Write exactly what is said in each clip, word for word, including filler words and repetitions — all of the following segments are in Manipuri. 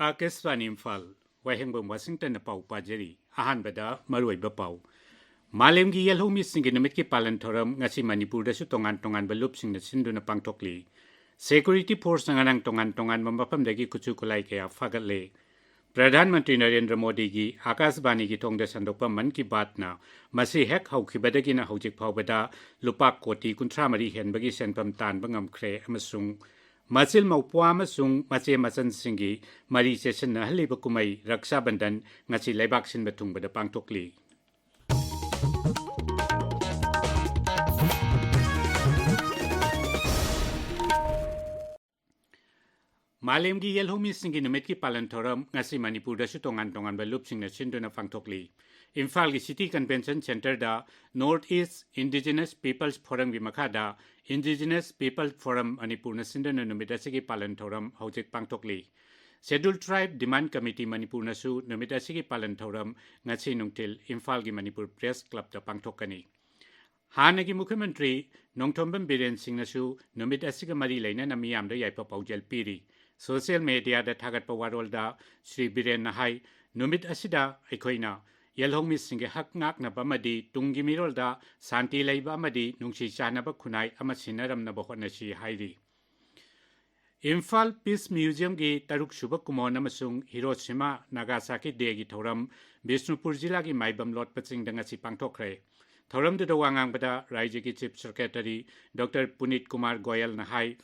ꯑꯥꯀꯥꯁꯕꯥꯅꯤ ꯏꯝꯐꯥꯜ, ꯋꯥꯍꯦꯡꯕꯝ ꯋꯥꯁꯤꯡꯇꯟꯅ ꯄꯥꯎ ꯄꯥꯖꯔꯤ꯫ ꯑꯍꯥꯟꯕꯗ ꯃꯔꯨꯑꯣꯏꯕ ꯄꯥꯎ꯫ ꯃꯥꯂꯦꯝꯒꯤ ꯌꯦꯜꯍꯧꯃꯤꯁꯤꯡꯒꯤ ꯅꯨꯃꯤꯠꯀꯤ ꯄꯥꯂꯟ ꯊꯧꯔꯝ ꯉꯁꯤ ꯃꯅꯤꯄꯨꯔꯗꯁꯨ ꯇꯣꯉꯥꯟ ꯇꯣꯉꯥꯟꯕ ꯂꯨꯞꯁꯤꯡꯅ ꯁꯤꯟꯗꯨꯅ ꯄꯥꯡꯊꯣꯛꯂꯤ꯫ ꯁꯦꯀ꯭ꯌꯨꯔꯤꯇꯤ ꯐꯣꯔꯁꯅ ꯉꯔꯥꯡ ꯇꯣꯉꯥꯟ ꯇꯣꯉꯥꯟꯕ ꯃꯐꯝꯗꯒꯤ ꯈꯨꯠꯁꯨ ꯈꯨꯠꯂꯥꯏ ꯀꯌꯥ ꯐꯥꯒꯠꯂꯦ꯫ ꯄ꯭ꯔꯙꯥꯟ ꯃꯟꯇ꯭ꯔꯤ ꯅꯔꯦꯟꯗ꯭ꯔ ꯃꯣꯗꯤꯒꯤ ꯑꯥꯀꯥꯁꯕꯥꯅꯤꯒꯤ ꯊꯣꯡꯗ ꯁꯟꯗꯣꯛꯄ ꯃꯟ ꯀꯤ ꯕꯥꯠꯅ ꯃꯁꯤ ꯍꯦꯛ ꯍꯧꯈꯤꯕꯗꯒꯤꯅ ꯍꯧꯖꯤꯛ ꯐꯥꯎꯕꯗ ꯂꯨꯄꯥ ꯀꯣꯇꯤ ꯀꯨꯟꯊ꯭ꯔꯥ ꯃꯔꯤ ꯍꯦꯟꯕꯒꯤ ꯁꯦꯟꯐꯝ ꯇꯥꯟꯕ ꯉꯝꯈ꯭ꯔꯦ ꯑꯃꯁꯨꯡ ꯃꯆꯤꯜ ꯃꯧꯄ꯭ꯋꯥ ꯑꯃꯁꯨꯡ ꯃꯆꯦ ꯃꯆꯟꯁꯤꯡꯒꯤ ꯃꯔꯤ ꯆꯦꯠꯁꯤꯟꯅꯍꯜꯂꯤꯕ ꯀꯨꯝꯍꯩ ꯔꯛꯁꯥ ꯕꯟꯙꯟ ꯉꯁꯤ ꯂꯩꯕꯥꯛ ꯁꯤꯟꯕ ꯊꯨꯡꯕꯗ ꯄꯥꯡꯊꯣꯛꯂꯤ꯫ ꯃꯥꯂꯦꯝꯒꯤ ꯌꯦꯜꯍꯧꯃꯤꯁꯤꯡꯒꯤ ꯅꯨꯃꯤꯠꯀꯤ ꯄꯥꯂꯟ ꯊꯧꯔꯝ ꯉꯁꯤ ꯃꯅꯤꯄꯨꯔꯗꯁꯨ ꯇꯣꯉꯥꯟ ꯇꯣꯉꯥꯟꯕ ꯂꯨꯞꯁꯤꯡꯅ ꯁꯤꯟꯗꯨꯅ ꯄꯥꯡꯊꯣꯛꯂꯤ꯫ ꯏꯝꯐꯥꯜꯒꯤ ꯁꯤꯇꯤ ꯀꯟꯚꯦꯟꯁꯟ ꯁꯦꯟꯇꯔꯗ North East Indigenous Peoples Forumꯒꯤ ꯃꯈꯥꯗ Indigenous People Forum ꯃꯅꯤꯄꯨꯔꯅ ꯁꯤꯟꯗꯨꯅ ꯅꯨꯃꯤꯠ ꯑꯁꯤꯒꯤ ꯄꯥꯂꯟ ꯊꯧꯔꯝ ꯍꯧꯖꯤꯛ ꯄꯥꯡꯊꯣꯛꯂꯤ꯫ Scheduled Tribe Demand Committee ꯃꯅꯤꯄꯨꯔꯅꯁꯨ ꯅꯨꯃꯤꯠ ꯑꯁꯤꯒꯤ ꯄꯥꯂꯟ ꯊꯧꯔꯝ ꯉꯁꯤ ꯅꯨꯡꯊꯤꯜ ꯏꯝꯐꯥꯜꯒꯤ ꯃꯅꯤꯄꯨꯔ ꯄ꯭ꯔꯦꯁ ꯀ꯭ꯂꯕꯇ ꯄꯥꯡꯊꯣꯛꯀꯅꯤ꯫ ꯍꯥꯟꯅꯒꯤ ꯃꯨꯈ꯭ꯌ ꯃꯟꯇ꯭ꯔꯤ ꯅꯣꯡꯊꯣꯝꯕꯝ ꯕꯤꯔꯦꯟ ꯁꯤꯡꯅꯁꯨ ꯅꯨꯃꯤꯠ ꯑꯁꯤꯒ ꯃꯔꯤ ꯂꯩꯅꯅ ꯃꯤꯌꯥꯝꯗ ꯌꯥꯏꯐ ꯄꯥꯎꯖꯦꯜ ꯄꯤꯔꯤ꯫ ꯁꯣꯁꯤꯌꯦꯜ ꯃꯦꯗꯤꯌꯥꯗ ꯊꯥꯒꯠꯄ ꯋꯥꯔꯣꯜꯗ ꯁ꯭ꯔꯤ ꯕꯤꯔꯦꯟꯅ ꯍꯥꯏ, ꯅꯨꯃꯤꯠ ꯑꯁꯤꯗ ꯑꯩꯈꯣꯏꯅ ꯌꯦꯜꯍꯧꯃꯤꯁꯤꯡꯒꯤ ꯍꯛ ꯉꯥꯛꯅꯕ ꯑꯃꯗꯤ ꯇꯨꯡꯒꯤ ꯃꯤꯔꯣꯜꯗ ꯁꯥꯟꯇꯤ ꯂꯩꯕ ꯑꯃꯗꯤ ꯅꯨꯡꯁꯤ ꯆꯥꯟꯅꯕ ꯈꯨꯟꯅꯥꯏ ꯑꯃ ꯁꯤꯟꯅꯔꯝꯅꯕ ꯍꯣꯠꯅꯁꯤ ꯍꯥꯏꯔꯤ꯫ ꯏꯝꯐꯥꯜ ꯄꯤꯁ ꯃ꯭ꯌꯨꯖꯤꯌꯝꯒꯤ ꯇꯔꯨꯛ ꯁꯨꯕ ꯀꯨꯃꯣꯟ ꯑꯃꯁꯨꯡ ꯍꯤꯔꯣꯁꯤꯃꯥ ꯅꯥꯒꯥꯁꯥꯀꯤ ꯗꯦꯒꯤ ꯊꯧꯔꯝ ꯕꯤꯁꯅꯨꯄꯨꯔ ꯖꯤꯂꯥꯒꯤ ꯃꯥꯏꯕꯝ ꯂꯣꯠꯄ ꯆꯤꯡꯗ ꯉꯁꯤ ꯄꯥꯡꯊꯣꯛꯈ꯭ꯔꯦ꯫ ꯊꯧꯔꯝꯗꯨꯗ ꯋꯥ ꯉꯥꯡꯕꯗ ꯔꯥꯏꯖ꯭ꯌꯒꯤ ꯆꯤꯐ ꯁꯦꯀ꯭ꯔꯦꯇꯔꯤ ꯗꯣꯛꯇꯔ ꯄꯨꯅꯤꯠ ꯀꯨꯃꯥꯔ ꯒꯣꯌꯜꯅ ꯍꯥꯏ,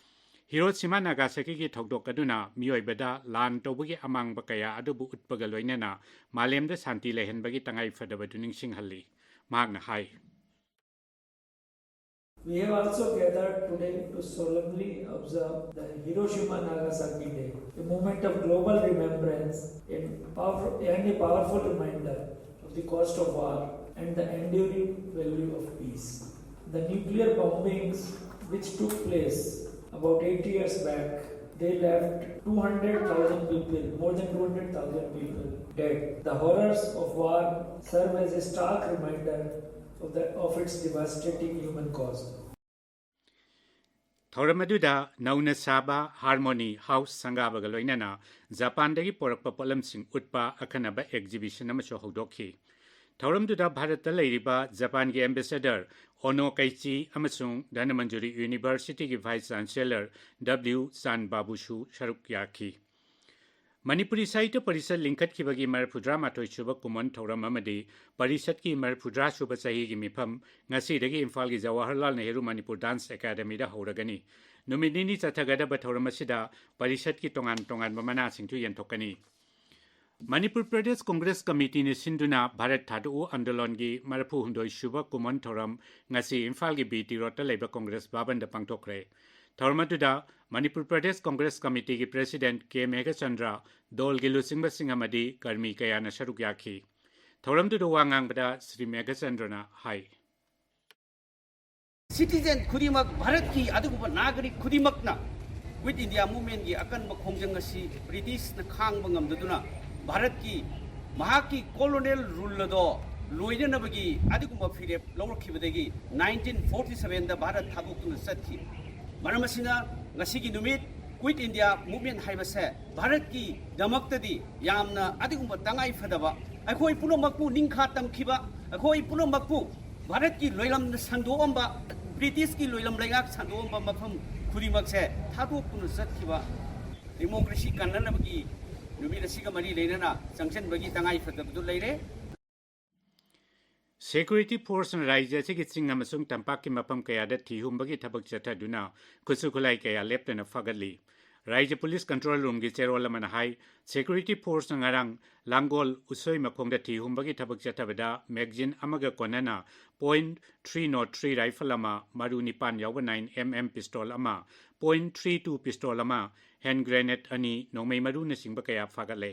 ꯍꯤꯔꯣꯁꯤꯃꯥ ꯅꯥꯒꯥꯁꯥꯀꯤꯒꯤ ꯊꯧꯗꯣꯛ ꯑꯗꯨꯅ ꯃꯤꯑꯣꯏꯕꯗ ꯂꯥꯟ ꯇꯧꯕꯒꯤ ꯑꯃꯥꯡꯕ ꯀꯌꯥ ꯑꯗꯨꯕꯨ ꯎꯠꯄꯒ ꯂꯣꯏꯅꯅ ꯃꯥꯂꯦꯝꯗ ꯁꯥꯟꯇꯤ ꯂꯩꯍꯟꯕꯒꯤ ꯇꯉꯥꯏ ꯐꯗꯕꯗꯨ ꯅꯤꯡꯁꯤꯡꯍꯜꯂꯤ꯫ ꯃꯍꯥꯛꯅ ꯍꯥꯏ, We have also gathered today to solemnly observe the Hiroshima Nagasaki Day, a moment of global remembrance and, power, and a powerful reminder of the cost of war and the enduring value of peace. The nuclear bombings which took place about eight years back, they left two hundred thousand people, more than two hundred thousand people dead. The horrors of war serve as a stark reminder of, the, of its devastating human cost. ꯊꯧꯔꯝ ꯑꯗꯨꯗ ꯅꯧꯅ ꯁꯥꯕ ꯍꯥꯔꯃꯣꯅꯤ ꯍꯥꯎꯁ ꯁꯪꯒꯥꯕꯒ ꯂꯣꯏꯅꯅ ꯖꯄꯥꯟꯗꯒꯤ ꯄꯣꯔꯛꯄ ꯄꯣꯠꯂꯝꯁꯤꯡ ꯎꯠꯄ ꯑꯈꯟꯅꯕ ꯑꯦꯛꯖꯤꯕꯤꯁꯟ ꯑꯃꯁꯨ ꯍꯧꯗꯣꯛꯈꯤ꯫ ꯊꯧꯔꯝꯗꯨꯗ ꯚꯥꯔꯠꯇ ꯂꯩꯔꯤꯕ ꯖꯄꯥꯟꯒꯤ ꯑꯦꯝꯕꯦꯁꯦꯗꯔ ꯑꯣꯅꯣ ꯀꯩꯆꯤ ꯑꯃꯁꯨꯡ ꯙꯅꯃꯟꯖꯨꯔꯤ ꯌꯨꯅꯤꯚꯔꯁꯤꯇꯤꯒꯤ ꯚꯥꯏꯁ ꯆꯥꯟꯁꯦꯂꯔ ꯗꯕ꯭ꯂꯤꯎ ꯆꯥꯟ ꯕꯥꯕꯨꯁꯨ ꯁꯔꯨꯛ ꯌꯥꯈꯤ꯫ ꯃꯅꯤꯄꯨꯔꯤ ꯁꯥꯍꯤꯇ꯭ꯌ ꯄꯔꯤꯁꯠ ꯂꯤꯡꯈꯠꯈꯤꯕꯒꯤ ꯃꯔꯤꯐꯨꯇꯔꯥ ꯃꯥꯊꯣꯏ ꯁꯨꯕ ꯀꯨꯝꯑꯣꯟ ꯊꯧꯔꯝ ꯑꯃꯗꯤ ꯄꯔꯤꯁꯠꯀꯤ ꯃꯔꯤꯐꯨꯇꯔꯥ ꯁꯨꯕ ꯆꯍꯤꯒꯤ ꯃꯤꯐꯝ ꯉꯁꯤꯗꯒꯤ ꯏꯝꯐꯥꯜꯒꯤ ꯖꯋꯥꯍꯔꯂꯥꯜ ꯅꯦꯍꯔꯨ ꯃꯅꯤꯄꯨꯔ ꯗꯥꯟꯁ ꯑꯦꯀꯥꯗꯃꯤꯗ ꯍꯧꯔꯒꯅꯤ꯫ ꯅꯨꯃꯤꯠ ꯅꯤꯅꯤ ꯆꯠꯊꯒꯗꯕ ꯊꯧꯔꯝ ꯑꯁꯤꯗ ꯄꯔꯤꯁꯠꯀꯤ ꯇꯣꯉꯥꯟ ꯇꯣꯉꯥꯟꯕ ꯃꯅꯥꯁꯤꯡꯁꯨ ꯌꯦꯟꯊꯣꯛꯀꯅꯤ꯫ ꯃꯅꯤꯄꯨꯔ ꯄ꯭ꯔꯗꯦꯁ ꯀꯣꯡꯒ꯭ꯔꯦꯁ ꯀꯃꯤꯇꯤꯅ ꯁꯤꯟꯗꯨꯅ ꯚꯥꯔꯠ ꯊꯥꯗꯣꯛꯎ ꯑꯟꯗꯣꯂꯟꯒꯤ ꯃꯔꯤꯐꯨ ꯍꯨꯝꯗꯣꯏ ꯁꯨꯕ ꯀꯨꯝꯑꯣꯟ ꯊꯧꯔꯝ ꯉꯁꯤ ꯏꯝꯐꯥꯜꯒꯤ ꯕꯤ ꯇꯤ ꯔꯣꯗꯇ ꯂꯩꯕ ꯀꯣꯡꯒ꯭ꯔꯦꯁ ꯚꯕꯟꯗ ꯄꯥꯡꯊꯣꯛꯈ꯭ꯔꯦ꯫ ꯊꯧꯔꯝ ꯑꯗꯨꯗ ꯃꯅꯤꯄꯨꯔ ꯄ꯭ꯔꯗꯦꯁ ꯀꯣꯡꯒ꯭ꯔꯦꯁ ꯀꯃꯤꯇꯤꯒꯤ ꯄ꯭ꯔꯦꯁꯤꯗꯦꯟꯠ ꯀꯦ ꯃꯦꯘꯆꯟꯗ꯭ꯔ, ꯗꯣꯜꯒꯤ ꯂꯨꯆꯤꯡꯕꯁꯤꯡ ꯑꯃꯗꯤ ꯀꯔꯃꯤ ꯀꯌꯥꯅ ꯁꯔꯨꯛ ꯌꯥꯈꯤ꯫ ꯊꯧꯔꯝꯗꯨꯗ ꯋꯥ ꯉꯥꯡꯕꯗ ꯁ꯭ꯔꯤ ꯃꯦꯘꯆꯟꯗ꯭ꯔꯅ ꯍꯥꯏ꯫ ꯁꯤꯇꯤꯖꯦꯟ ꯈꯨꯗꯤꯡꯃꯛ, ꯚꯥꯔꯠꯀꯤ ꯑꯗꯨꯒꯨꯝꯕ ꯅꯥꯒꯔꯤꯛ ꯈꯨꯗꯤꯡꯃꯛꯅ ꯀ꯭ꯋꯤꯠ ꯏꯟꯗꯤꯌꯥ ꯃꯨꯚꯃꯦꯟꯠꯀꯤ ꯑꯀꯟꯕ ꯈꯣꯡꯖꯪ ꯑꯁꯤ ꯕ꯭ꯔꯤꯇꯤꯁꯅ ꯈꯥꯡꯕ ꯉꯝꯗꯗꯨꯅ ꯚꯥꯔꯠꯀꯤ ꯃꯍꯥꯛꯀꯤ ꯀꯣꯂꯣꯅꯤꯌꯦꯜ ꯔꯨꯜ ꯑꯗꯣ ꯂꯣꯏꯅꯅꯕꯒꯤ ꯑꯗꯨꯒꯨꯝꯕ ꯐꯤꯔꯦꯞ ꯂꯧꯔꯛꯈꯤꯕꯗꯒꯤ ꯅꯥꯏꯟꯇꯤꯟ ꯐꯣꯔꯇꯤ ꯁꯚꯦꯟꯗ ꯚꯥꯔꯠ ꯊꯥꯗꯣꯛꯇꯨꯅ ꯆꯠꯈꯤ꯫ ꯃꯔꯝ ꯑꯁꯤꯅ ꯉꯁꯤꯒꯤ ꯅꯨꯃꯤꯠ ꯀ꯭ꯋꯤꯠ ꯏꯟꯗꯤꯌꯥ ꯃꯨꯚꯃꯦꯟꯠ ꯍꯥꯏꯕꯁꯦ ꯚꯥꯔꯠꯀꯤꯗꯃꯛꯇꯗꯤ ꯌꯥꯝꯅ ꯑꯗꯨꯒꯨꯝꯕ ꯇꯉꯥꯏ ꯐꯗꯕ, ꯑꯩꯈꯣꯏ ꯄꯨꯝꯅꯃꯛꯄꯨ ꯅꯤꯡꯈꯥ ꯇꯝꯈꯤꯕ, ꯑꯩꯈꯣꯏ ꯄꯨꯝꯅꯃꯛꯄꯨ ꯚꯥꯔꯠꯀꯤ ꯂꯣꯏꯂꯝꯅ ꯁꯟꯗꯣꯛꯑꯝꯕ, ꯕ꯭ꯔꯤꯇꯤꯁꯀꯤ ꯂꯣꯏꯂꯝ ꯂꯩꯉꯥꯛ ꯁꯟꯗꯣꯛꯑꯝꯕ ꯃꯐꯝ ꯈꯨꯗꯤꯡꯃꯛꯁꯦ ꯊꯥꯗꯣꯛꯇꯨꯅ ꯆꯠꯈꯤꯕ, ꯗꯦꯃꯣꯀ꯭ꯔꯦꯁꯤ ꯀꯟꯅꯅꯕꯒꯤ ꯅꯨꯃꯤꯠ ꯑꯁꯤꯒ ꯃꯔꯤ ꯂꯩꯅꯅ ꯆꯪꯁꯤꯟꯕꯒꯤ ꯇꯉꯥꯏ ꯐꯗꯕꯗꯨ ꯂꯩꯔꯦ꯫ ꯁꯦꯀ꯭ꯌꯨꯔꯤꯇꯤ ꯐꯣꯔꯁꯅ ꯔꯥꯖ꯭ꯌ ꯑꯁꯤꯒꯤ ꯆꯤꯡ ꯑꯃꯁꯨꯡ ꯇꯝꯄꯥꯛꯀꯤ ꯃꯐꯝ ꯀꯌꯥꯗ ꯊꯤꯍꯨꯝꯕꯒꯤ ꯊꯕꯛ ꯆꯠꯊꯗꯨꯅ ꯈꯨꯠꯁꯨ ꯈꯨꯠꯂꯥꯏ ꯀꯌꯥ ꯂꯦꯞꯇꯅ ꯐꯥꯒꯠꯂꯤ꯫ ꯔꯥꯖ꯭ꯌ ꯄꯨꯂꯤꯁ ꯀꯟꯇ꯭ꯔꯣꯜ ꯔꯨꯝꯒꯤ ꯆꯦꯔꯣꯜ ꯑꯃꯅ ꯍꯥꯏ, ꯁꯦꯀ꯭ꯌꯨꯔꯤꯇꯤ ꯐꯣꯔꯁꯅ ꯉꯔꯥꯡ ꯂꯥꯡꯒꯣꯜ ꯎꯁꯣꯏ ꯃꯈꯣꯡꯗ ꯊꯤꯍꯨꯝꯕꯒꯤ ꯊꯕꯛ ꯆꯠꯊꯕꯗ ꯃꯦꯒꯖꯤꯟ ꯑꯃꯒ ꯀꯣꯟꯅꯅ point three not three rifle ꯑꯃ, ꯃꯔꯨ ꯅꯤꯄꯥꯟ ꯌꯥꯎꯕ ꯅꯥꯏꯟ ꯑꯦꯝ ꯑꯦꯝ ꯄꯤꯁꯇꯣꯜ ꯑꯃ, ꯄꯣꯏꯟꯠ ꯊ꯭ꯔꯤ ꯇꯨ ꯄꯤꯁꯇꯣꯜ ꯑꯃ, ꯍꯦꯟ ꯒ꯭ꯔꯦꯅꯦꯗ ꯑꯅꯤ, ꯅꯣꯡꯃꯩ ꯃꯔꯨꯅꯆꯤꯡꯕ ꯀꯌꯥ ꯐꯥꯒꯠꯂꯦ꯫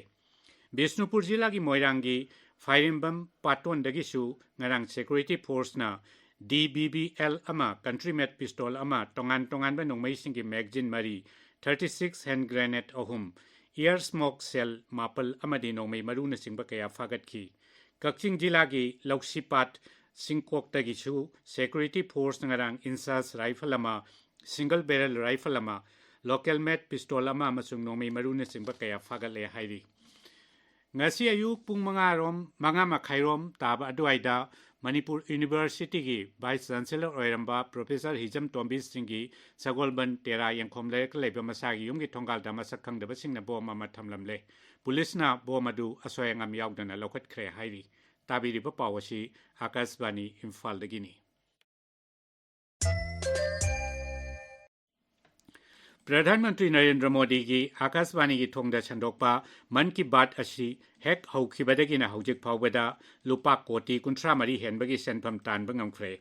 ꯕꯤꯁꯅꯨꯄꯨꯔ ꯖꯤꯂꯥꯒꯤ ꯃꯣꯏꯔꯥꯡꯒꯤ ꯐꯥꯏꯔꯦꯝꯕꯝ ꯄꯥꯇꯣꯟꯗꯒꯤꯁꯨ ꯉꯔꯥꯡ ꯁꯦꯀ꯭ꯌꯨꯔꯤꯇꯤ ꯐꯣꯔꯁꯅ ꯗꯤ ꯕꯤ ꯕꯤ ꯑꯦꯜ ꯑꯃ, ꯀꯟꯇ꯭ꯔꯤ ꯃꯦꯗ ꯄꯤꯁꯇꯣꯜ ꯑꯃ, ꯇꯣꯉꯥꯟ ꯇꯣꯉꯥꯟꯕ ꯅꯣꯡꯃꯩꯁꯤꯡꯒꯤ ꯃꯦꯒꯖꯤꯟ ꯃꯔꯤ, ꯊꯥꯔꯇꯤ ꯁꯤꯛꯁ ꯍꯦꯟ ꯒ꯭ꯔꯦꯅꯦꯗ ꯑꯍꯨꯝ, ꯏꯌꯥꯔ ꯁ꯭ꯃꯣꯛ ꯁꯦꯜ ꯃꯥꯄꯜ ꯑꯃꯗꯤ ꯅꯣꯡꯃꯩ ꯃꯔꯨꯅꯆꯤꯡꯕ ꯀꯌꯥ ꯐꯥꯒꯠꯈꯤ꯫ ꯀꯛꯆꯤꯡ ꯖꯤꯂꯥꯒꯤ ꯂꯧꯁꯤꯄꯥꯠ ꯆꯤꯡꯀꯣꯛꯇꯒꯤꯁꯨ ꯁꯦꯀ꯭ꯌꯨꯔꯤꯇꯤ ꯐꯣꯔꯁꯅ ꯉꯔꯥꯡ ꯏꯟꯁꯥꯁ ꯔꯥꯏꯐꯜ ꯑꯃ, single barrel rifle ꯑꯃ, local made pistol ꯑꯃ ꯑꯃꯁꯨꯡ ꯅꯣꯡꯃꯩ ꯃꯔꯨꯅꯆꯤꯡꯕ ꯀꯌꯥ ꯐꯥꯒꯠꯂꯦ ꯍꯥꯏꯔꯤ꯫ ꯉꯁꯤ ꯑꯌꯨꯛ ꯄꯨꯡ ꯃꯉꯥ ꯔꯣꯝ, ꯃꯉꯥ ꯃꯈꯥꯏꯔꯣꯝ ꯇꯥꯕ ꯑꯗꯨꯋꯥꯏꯗ ꯃꯅꯤꯄꯨꯔ ꯌꯨꯅꯤꯚꯔꯁꯤꯇꯤꯒꯤ vice chancellor ꯑꯣꯏꯔꯝꯕ Professor ꯍꯤꯖꯝ ꯇꯣꯝꯕꯤ ꯁꯤꯡꯒꯤ ꯁꯒꯣꯜꯕꯟ ꯇꯦꯔꯥ ꯌꯦꯡꯈꯣꯝ ꯂꯩꯔꯛꯇ ꯂꯩꯕ ꯃꯁꯥꯒꯤ ꯌꯨꯝꯒꯤ ꯊꯣꯡꯒꯥꯜꯗ ꯃꯁꯛ ꯈꯪꯗꯕꯁꯤꯡꯅ ꯕꯣꯝ ꯑꯃ ꯊꯝꯂꯝꯂꯦ꯫ ꯄꯨꯂꯤꯁꯅ ꯕꯣꯝ ꯑꯗꯨ ꯑꯁꯣꯏ ꯑꯉꯥꯝ ꯌꯥꯎꯗꯅ ꯂꯧꯈꯠꯈ꯭ꯔꯦ ꯍꯥꯏꯔꯤ꯫ ꯇꯥꯕꯤꯔꯤꯕ ꯄꯥꯎ ꯑꯁꯤ ꯑꯥꯀꯥꯁꯕꯥꯅꯤ ꯏꯝꯐꯥꯜꯗꯒꯤꯅꯤ꯫ ꯄ꯭ꯔꯙꯥꯟ ꯃꯟꯇ꯭ꯔꯤ ꯅꯔꯦꯟꯗ꯭ꯔ ꯃꯣꯗꯤꯒꯤ ꯑꯥꯀꯥꯁꯕꯥꯅꯤꯒꯤ ꯊꯣꯡꯗ ꯁꯟꯗꯣꯛꯄ ꯃꯟ ꯀꯤ ꯕꯥꯠ ꯑꯁꯤ ꯍꯦꯛ ꯍꯧꯈꯤꯕꯗꯒꯤꯅ ꯍꯧꯖꯤꯛ ꯐꯥꯎꯕꯗ ꯂꯨꯄꯥ ꯀꯣꯇꯤ ꯀꯨꯟꯊ꯭ꯔꯥ ꯃꯔꯤ ꯍꯦꯟꯕꯒꯤ ꯁꯦꯟꯐꯝ ꯇꯥꯟꯕ ꯉꯝꯈ꯭ꯔꯦ꯫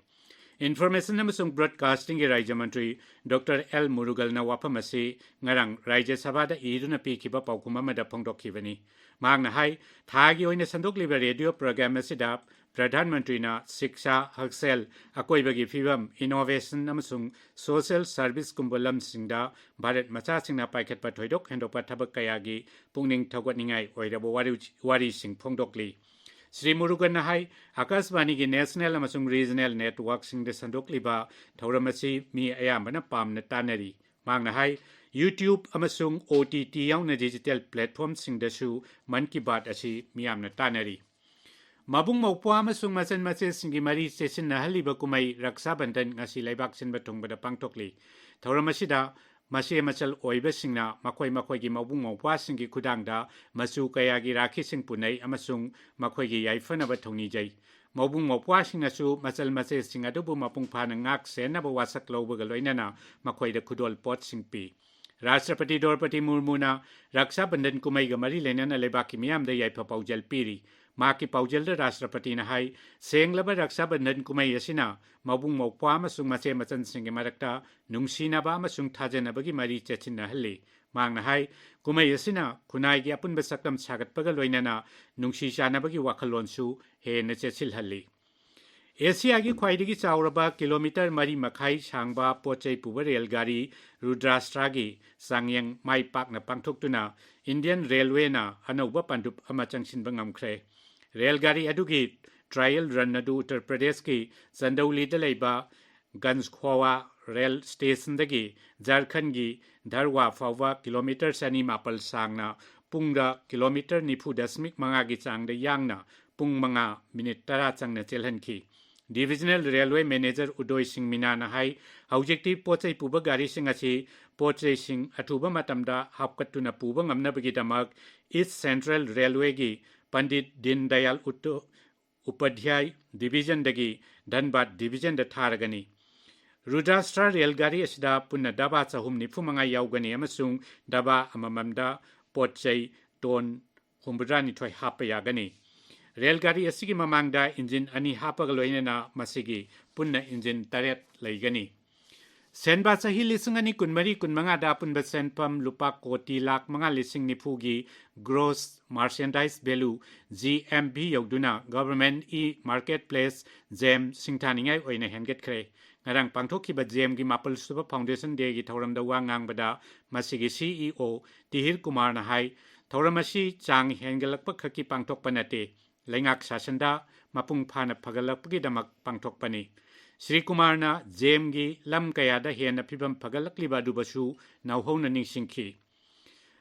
Information ꯑꯃꯁꯨꯡ Broadcasting ꯒꯤ ꯔꯥꯖ꯭ꯌ ꯃꯟꯇ꯭ꯔꯤ ꯗꯣꯛꯇꯔ ꯑꯦꯜ ꯃꯨꯔꯨꯒꯜꯅ ꯋꯥꯐꯝ ꯑꯁꯤ ꯉꯔꯥꯡ ꯔꯥꯖ꯭ꯌ ꯁꯚꯥꯗ ꯏꯗꯨꯅ ꯄꯤꯈꯤꯕ ꯄꯥꯎꯈꯨꯝ ꯑꯃꯗ ꯐꯣꯡꯗꯣꯛꯈꯤꯕꯅꯤ꯫ ꯃꯍꯥꯛꯅ ꯍꯥꯏ, ꯊꯥꯒꯤ ꯑꯣꯏꯅ ꯁꯟꯗꯣꯛꯂꯤꯕ ꯔꯦꯗꯤꯑꯣ ꯄ꯭ꯔꯣꯒ꯭ꯔꯥꯝ ꯑꯁꯤꯗ ꯄ꯭ꯔꯙꯥꯟ ꯃꯟꯇ꯭ꯔꯤꯅ ꯁꯤꯛꯁꯥ, ꯍꯛꯁꯦꯜ, ꯑꯀꯣꯏꯕꯒꯤ ꯐꯤꯕꯝ, innovation ꯑꯃꯁꯨꯡ social service ꯀꯨꯝꯕ ꯂꯝꯁꯤꯡꯗ ꯚꯥꯔꯠ ꯃꯆꯥꯁꯤꯡꯅ ꯄꯥꯏꯈꯠꯄ ꯊꯣꯏꯗꯣꯛ ꯍꯦꯟꯗꯣꯛꯄ ꯊꯕꯛ ꯀꯌꯥꯒꯤ ꯄꯨꯛꯅꯤꯡ ꯊꯧꯒꯠꯅꯤꯡꯉꯥꯏ ꯑꯣꯏꯔꯕ ꯋꯥꯔꯤ-, ꯋꯥꯔꯤꯁꯤꯡ ꯐꯣꯡꯗꯣꯛꯂꯤ꯫ ꯁ꯭ꯔꯤ ꯃꯨꯔꯨꯒꯟꯅ ꯍꯥꯏ, ꯑꯥꯀꯥꯁꯕꯥꯅꯤꯒꯤ national ꯑꯃꯁꯨꯡ regional network ꯁꯤꯡꯗ ꯁꯟꯗꯣꯛꯂꯤꯕ ꯊꯧꯔꯝ ꯑꯁꯤ ꯃꯤ ꯑꯌꯥꯝꯕꯅ ꯄꯥꯝꯅ ꯇꯥꯅꯔꯤ꯫ ꯃꯍꯥꯛꯅ ꯍꯥꯏ, YouTube ꯑꯃꯁꯨꯡ O T T ꯌꯥꯎꯅ digital platform ꯁꯤꯡꯗꯁꯨ ꯃꯟ ꯀꯤ ꯕꯥꯠ ꯑꯁꯤ ꯃꯤꯌꯥꯝꯅ ꯇꯥꯅꯔꯤ꯫ ꯃꯕꯨꯡ ꯃꯧꯄ꯭ꯋꯥ ꯑꯃꯁꯨꯡ ꯃꯆꯟ ꯃꯆꯦꯁꯤꯡꯒꯤ ꯃꯔꯤ ꯆꯦꯠꯁꯤꯟꯅꯍꯜꯂꯤꯕ ꯀꯨꯝꯍꯩ ꯔꯛꯁꯥ ꯕꯟꯙꯟ ꯉꯁꯤ ꯂꯩꯕꯥꯛ ꯁꯤꯟꯕ ꯊꯨꯡꯕꯗ ꯄꯥꯡꯊꯣꯛꯂꯤ꯫ ꯊꯧꯔꯝ ꯑꯁꯤꯗ ꯃꯆꯦ ꯃꯆꯜ ꯑꯣꯏꯕꯁꯤꯡꯅ ꯃꯈꯣꯏ ꯃꯈꯣꯏꯒꯤ ꯃꯕꯨꯡ ꯃꯧꯄ꯭ꯋꯥꯁꯤꯡꯒꯤ ꯈꯨꯗꯥꯡꯗ ꯃꯆꯨ ꯀꯌꯥꯒꯤ ꯔꯥꯈꯤꯁꯤꯡ ꯄꯨꯅꯩ ꯑꯃꯁꯨꯡ ꯃꯈꯣꯏꯒꯤ ꯌꯥꯏꯐꯅꯕ ꯊꯧꯅꯤꯖꯩ꯫ ꯃꯕꯨꯡ ꯃꯧꯄ꯭ꯋꯥꯁꯤꯡꯅꯁꯨ ꯃꯆꯜ ꯃꯆꯦꯁꯤꯡ ꯑꯗꯨꯕꯨ ꯃꯄꯨꯡ ꯐꯥꯅ ꯉꯥꯛ ꯁꯦꯟꯅꯕ ꯋꯥꯁꯛ ꯂꯧꯕꯒ ꯂꯣꯏꯅꯅ ꯃꯈꯣꯏꯗ ꯈꯨꯗꯣꯜ ꯄꯣꯠꯁꯤꯡ ꯄꯤ꯫ ꯔꯥꯁꯇ꯭ꯔꯄꯇꯤ ꯗ꯭ꯔꯧꯄꯗꯤ ꯃꯨꯔꯃꯨꯅ ꯔꯛꯁꯥ ꯕꯟꯙꯟ ꯀꯨꯝꯍꯩꯒ ꯃꯔꯤ ꯂꯩꯅꯅ ꯂꯩꯕꯥꯛꯀꯤ ꯃꯤꯌꯥꯝꯗ ꯌꯥꯏꯐ ꯄꯥꯎꯖꯦꯜ ꯄꯤꯔꯤ꯫ ꯃꯍꯥꯛꯀꯤ ꯄꯥꯎꯖꯦꯜꯗ ꯔꯥꯁꯇ꯭ꯔꯄꯇꯤꯅ ꯍꯥꯏ, ꯁꯦꯡꯂꯕ ꯔꯛꯁꯥ ꯕꯟꯙꯟ ꯀꯨꯝꯍꯩ ꯑꯁꯤꯅ ꯃꯕꯨꯡ ꯃꯧꯄ꯭ꯋꯥ ꯑꯃꯁꯨꯡ ꯃꯆꯦ ꯃꯆꯟꯁꯤꯡꯒꯤ ꯃꯔꯛꯇ ꯅꯨꯡꯁꯤꯅꯕ ꯑꯃꯁꯨꯡ ꯊꯥꯖꯅꯕꯒꯤ ꯃꯔꯤ ꯆꯦꯠꯁꯤꯟꯅꯍꯜꯂꯤ꯫ ꯃꯍꯥꯛꯅ ꯍꯥꯏ, ꯀꯨꯝꯍꯩ ꯑꯁꯤꯅ ꯈꯨꯟꯅꯥꯏꯒꯤ ꯑꯄꯨꯟꯕ ꯁꯛꯇꯝ ꯁꯥꯒꯠꯄꯒ ꯂꯣꯏꯅꯅ ꯅꯨꯡꯁꯤ ꯆꯥꯟꯅꯕꯒꯤ ꯋꯥꯈꯜꯂꯣꯟꯁꯨ ꯍꯦꯟꯅ ꯆꯦꯠꯁꯤꯜꯍꯜꯂꯤ꯫ ꯑꯦꯁꯤꯌꯥꯒꯤ ꯈ꯭ꯋꯥꯏꯗꯒꯤ ꯆꯥꯎꯔꯕ ꯀꯤꯂꯣꯃꯤꯇꯔ ꯃꯔꯤ ꯃꯈꯥꯏ ꯁꯥꯡꯕ ꯄꯣꯠ ꯆꯩ ꯄꯨꯕ ꯔꯦꯜ ꯒꯥꯔꯤ ꯔꯨꯗ꯭ꯔꯥꯁ꯭ꯇ꯭ꯔꯥꯒꯤ ꯆꯥꯡꯌꯦꯡ ꯃꯥꯏ ꯄꯥꯛꯅ ꯄꯥꯡꯊꯣꯛꯇꯨꯅ ꯏꯟꯗꯤꯌꯟ ꯔꯦꯜꯋꯦꯅ ꯑꯅꯧꯕ ꯄꯥꯟꯗꯨꯞ ꯑꯃ ꯆꯪꯁꯤꯟꯕ ꯉꯝꯈ꯭ꯔꯦ꯫ ꯔꯦꯜ ꯒꯥꯔꯤ ꯑꯗꯨꯒꯤ trial run ꯑꯗꯨ ꯎꯠꯇꯔ ꯄ꯭ꯔꯗꯦꯁꯀꯤ ꯆꯟꯗꯧꯂꯤꯗ ꯂꯩꯕ ꯒꯟꯖꯈꯣꯋꯥ ꯔꯦꯜ ꯁ꯭ꯇꯦꯁꯟꯗꯒꯤ ꯖꯥꯔꯈꯟꯒꯤ ꯙꯔꯋꯥ ꯐꯥꯎꯕ ꯀꯤꯂꯣꯃꯤꯇꯔ ꯆꯅꯤ ꯃꯥꯄꯜ ꯁꯥꯡꯅ ꯄꯨꯡꯗ ꯀꯤꯂꯣꯃꯤꯇꯔ ꯅꯤꯐꯨ ꯗꯁꯃꯤꯛ ꯃꯉꯥꯒꯤ ꯆꯥꯡꯗ ꯌꯥꯡꯅ ꯄꯨꯡ ꯃꯉꯥ ꯃꯤꯅꯤꯠ ꯇꯔꯥ ꯆꯪꯅ ꯆꯦꯜꯍꯟꯈꯤ꯫ Divisional Railway Manager ꯎꯗꯣꯏ ꯁꯤꯡ ꯃꯤꯅꯥꯅ ꯍꯥꯏ, ꯍꯧꯖꯤꯛꯇꯤ ꯄꯣꯠ ꯆꯩ ꯄꯨꯕ ꯒꯥꯔꯤꯁꯤꯡ ꯑꯁꯤ ꯄꯣꯠ ꯆꯩꯁꯤꯡ ꯑꯊꯨꯕ ꯃꯇꯝꯗ ꯍꯥꯞꯀꯠꯇꯨꯅ ꯄꯨꯕ ꯉꯝꯅꯕꯒꯤꯗꯃꯛ East Central Railwayꯒꯤ ꯄꯟꯗꯤꯠ ꯗꯤꯟ ꯗꯌꯥꯜ ꯎꯠꯇꯣ-, ꯎꯄꯥꯙ꯭ꯌꯥꯌ Divisionꯗꯒꯤ ꯙꯟꯕꯥꯗ Divisionꯗ ꯊꯥꯔꯒꯅꯤ꯫ ꯔꯨꯗ꯭ꯔꯥꯁ꯭ꯇ꯭ꯔ ꯔꯦꯜ ꯒꯥꯔꯤ ꯑꯁꯤꯗ ꯄꯨꯟꯅ ꯗꯕꯥ ꯆꯍꯨꯝ ꯅꯤꯐꯨ ꯃꯉꯥ ꯌꯥꯎꯒꯅꯤ ꯑꯃꯁꯨꯡ ꯗꯕꯥ ꯑꯃꯃꯝꯗ ꯄꯣꯠ ꯆꯩ ꯇꯣꯟ ꯍꯨꯝꯐꯨꯇꯔꯥꯅꯤꯊꯣꯏ ꯍꯥꯞꯄ ꯌꯥꯒꯅꯤ꯫ ꯔꯦꯜ ꯒꯥꯔꯤ ꯑꯁꯤꯒꯤ ꯃꯃꯥꯡꯗ ꯏꯟꯖꯤꯟ ꯑꯅꯤ ꯍꯥꯞꯄꯒ ꯂꯣꯏꯅꯅ ꯃꯁꯤꯒꯤ ꯄꯨꯟꯅ ꯏꯟꯖꯤꯟ ꯇꯔꯦꯠ ꯂꯩꯒꯅꯤ꯫ ꯁꯦꯟꯕꯥ ꯆꯍꯤ ꯂꯤꯁꯤꯡ ꯑꯅꯤ ꯀꯨꯟꯃꯔꯤ ꯀꯨꯟꯃꯉꯥꯗ ꯑꯄꯨꯟꯕ ꯁꯦꯟꯐꯝ ꯂꯨꯄꯥ ꯀꯣꯇꯤ ꯂꯥꯈ ꯃꯉꯥ ꯂꯤꯁꯤꯡ ꯅꯤꯐꯨꯒꯤ Gross Merchandise Value, G M V, ꯌꯧꯗꯨꯅ Government e-Market Place, ꯖꯦꯝ, ꯁꯤꯡꯊꯥꯅꯤꯡꯉꯥꯏ ꯑꯣꯏꯅ ꯍꯦꯟꯒꯠꯈ꯭ꯔꯦ꯫ ꯉꯔꯥꯡ ꯄꯥꯡꯊꯣꯛꯈꯤꯕ ꯖꯦꯝꯒꯤ ꯃꯥꯄꯜ ꯁꯨꯕ Foundation Dayꯒꯤ ꯊꯧꯔꯝꯗ ꯋꯥ ꯉꯥꯡꯕꯗ ꯃꯁꯤꯒꯤ C E O ꯇꯤꯍꯤꯔ ꯀꯨꯃꯥꯔꯅ ꯍꯥꯏ, ꯊꯧꯔꯝ ꯑꯁꯤ ꯆꯥꯡ ꯍꯦꯟꯒꯠꯂꯛꯄ ꯈꯛꯀꯤ ꯄꯥꯡꯊꯣꯛꯄ ꯅꯠꯇꯦ, ꯂꯩꯉꯥꯛ ꯁꯥꯁꯟꯗ ꯃꯄꯨꯡ ꯐꯥꯅ ꯐꯒꯠꯂꯛꯄꯒꯤꯗꯃꯛ ꯄꯥꯡꯊꯣꯛꯄꯅꯤ꯫ ꯁ꯭ꯔꯤ ꯀꯨꯃꯥꯔꯅ ꯖꯦꯝꯒꯤ ꯂꯝ ꯀꯌꯥꯗ ꯍꯦꯟꯅ ꯐꯤꯕꯝ ꯐꯒꯠꯂꯛꯂꯤꯕ ꯑꯗꯨꯕꯨꯁꯨ ꯅꯧꯍꯧꯅ ꯅꯤꯡꯁꯤꯡꯈꯤ꯫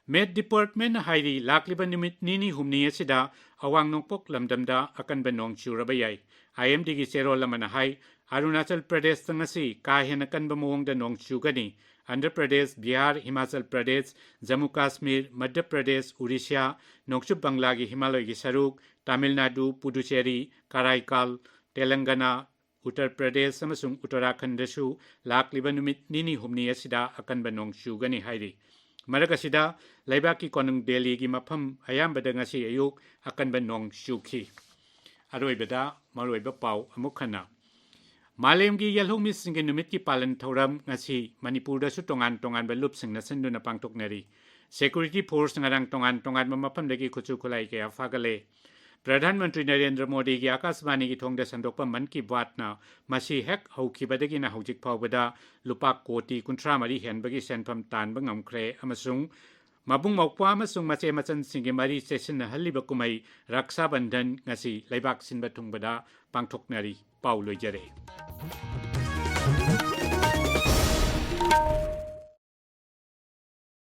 Met Departmentꯅ ꯍꯥꯏꯔꯤ, ꯂꯥꯛꯂꯤꯕ ꯅꯨꯃꯤꯠ ꯅꯤꯅꯤ ꯍꯨꯝꯅꯤ ꯑꯁꯤꯗ ꯑꯋꯥꯡ ꯅꯣꯡꯄꯣꯛ ꯂꯝꯗꯝꯗ ꯑꯀꯟꯕ ꯅꯣꯡ ꯆꯨꯔꯕ ꯌꯥꯏ꯫ I M Dꯒꯤ ꯆꯦꯔꯣꯜ ꯑꯃꯅ ꯍꯥꯏ, ꯑꯔꯨꯅꯥꯆꯜ ꯄ꯭ꯔꯗꯦꯁꯇ ꯉꯁꯤ ꯀꯥ ꯍꯦꯟꯅ ꯀꯟꯕ ꯃꯑꯣꯡꯗ ꯅꯣꯡ ꯆꯨꯒꯅꯤ꯫ ꯑꯟꯙ꯭ꯔ ꯄ꯭ꯔꯗꯦꯁ, ꯕꯤꯍꯥꯔ, ꯍꯤꯃꯥꯆꯜ ꯄ꯭ꯔꯗꯦꯁ, ꯖꯝꯃꯨ ꯀꯥꯁꯃꯤꯔ, ꯃꯙ꯭ꯌ ꯄ꯭ꯔꯗꯦꯁ, ꯎꯔꯤꯁ꯭ꯌꯥ, ꯅꯣꯡꯆꯨꯞ ꯕꯪꯂꯥꯒꯤ ꯍꯤꯃꯥꯂꯣꯏꯒꯤ ꯁꯔꯨꯛ, ꯇꯥꯃꯤꯜ ꯅꯥꯗꯨ, ꯄꯨꯗꯨꯆꯦꯔꯤ, ꯀꯔꯥꯏꯀꯥꯜ, ꯇꯦꯂꯪꯒꯅꯥ, ꯎꯠꯇꯔ ꯄ꯭ꯔꯗꯦꯁ ꯑꯃꯁꯨꯡ ꯎꯠꯇꯔꯥꯈꯟꯗꯁꯨ ꯂꯥꯛꯂꯤꯕ ꯅꯨꯃꯤꯠ ꯅꯤꯅꯤ ꯍꯨꯝꯅꯤ ꯑꯁꯤꯗ ꯑꯀꯟꯕ ꯅꯣꯡ ꯆꯨꯒꯅꯤ ꯍꯥꯏꯔꯤ꯫ ꯃꯔꯛ ꯑꯁꯤꯗ ꯂꯩꯕꯥꯛꯀꯤ ꯀꯣꯅꯨꯡ ꯗꯦꯜꯂꯤꯒꯤ ꯃꯐꯝ ꯑꯌꯥꯝꯕꯗ ꯉꯁꯤ ꯑꯌꯨꯛ ꯑꯀꯟꯕ ꯅꯣꯡ ꯆꯨꯈꯤ꯫ ꯑꯔꯣꯏꯕꯗ ꯃꯔꯨꯑꯣꯏꯕ ꯄꯥꯎ ꯑꯃꯨꯛ ꯍꯟꯅ꯫ ꯃꯥꯂꯦꯝꯒꯤ ꯌꯦꯜꯍꯧꯃꯤꯁꯤꯡꯒꯤ ꯅꯨꯃꯤꯠꯀꯤ ꯄꯥꯂꯟ ꯊꯧꯔꯝ ꯉꯁꯤ ꯃꯅꯤꯄꯨꯔꯗꯁꯨ ꯇꯣꯉꯥꯟ ꯇꯣꯉꯥꯟꯕ ꯂꯨꯞꯁꯤꯡꯅ ꯁꯤꯟꯗꯨꯅ ꯄꯥꯡꯊꯣꯛꯅꯔꯤ꯫ Security Force ꯉꯔꯥꯡ ꯇꯣꯉꯥꯟ ꯇꯣꯉꯥꯟꯕ ꯃꯐꯝꯗꯒꯤ ꯈꯨꯠꯁꯨ ꯈꯨꯠꯂꯥꯏ ꯀꯌꯥ ꯐꯥꯒꯠꯂꯦ꯫ ꯄ꯭ꯔꯙꯥꯟ ꯃꯟꯇ꯭ꯔꯤ ꯅꯔꯦꯟꯗ꯭ꯔ ꯃꯣꯗꯤꯒꯤ ꯑꯀꯥꯁꯕꯥꯅꯤꯒꯤ ꯊꯣꯡꯗ ꯁꯟꯗꯣꯛꯄ ꯃꯟ ꯀꯤ ꯕꯥꯠꯅ ꯃꯁꯤ ꯍꯦꯛ ꯍꯧꯈꯤꯕꯗꯒꯤꯅ ꯍꯧꯖꯤꯛ ꯐꯥꯎꯕꯗ ꯂꯨꯄꯥ ꯀꯣꯇꯤ ꯀꯨꯟꯊ꯭ꯔꯥ ꯃꯔꯤ ꯍꯦꯟꯕꯒꯤ ꯁꯦꯟꯐꯝ ꯇꯥꯟꯕ ꯉꯝꯈ꯭ꯔꯦ ꯑꯃꯁꯨꯡ ꯃꯕꯨꯡ ꯃꯧꯄ꯭ꯋꯥ ꯑꯃꯁꯨꯡ ꯃꯆꯦ ꯃꯆꯟꯁꯤꯡꯒꯤ ꯃꯔꯤ ꯆꯦꯠꯁꯤꯟꯅꯍꯜꯂꯤꯕ ꯀꯨꯝꯍꯩ ꯔꯛꯁꯥ ꯕꯟꯙꯟ ꯉꯁꯤ ꯂꯩꯕꯥꯛ ꯁꯤꯟꯕ ꯊꯨꯡꯕꯗ ꯄꯥꯡꯊꯣꯛꯅꯔꯤ꯫ ꯄꯥꯎ ꯂꯣꯏꯖꯔꯦ꯫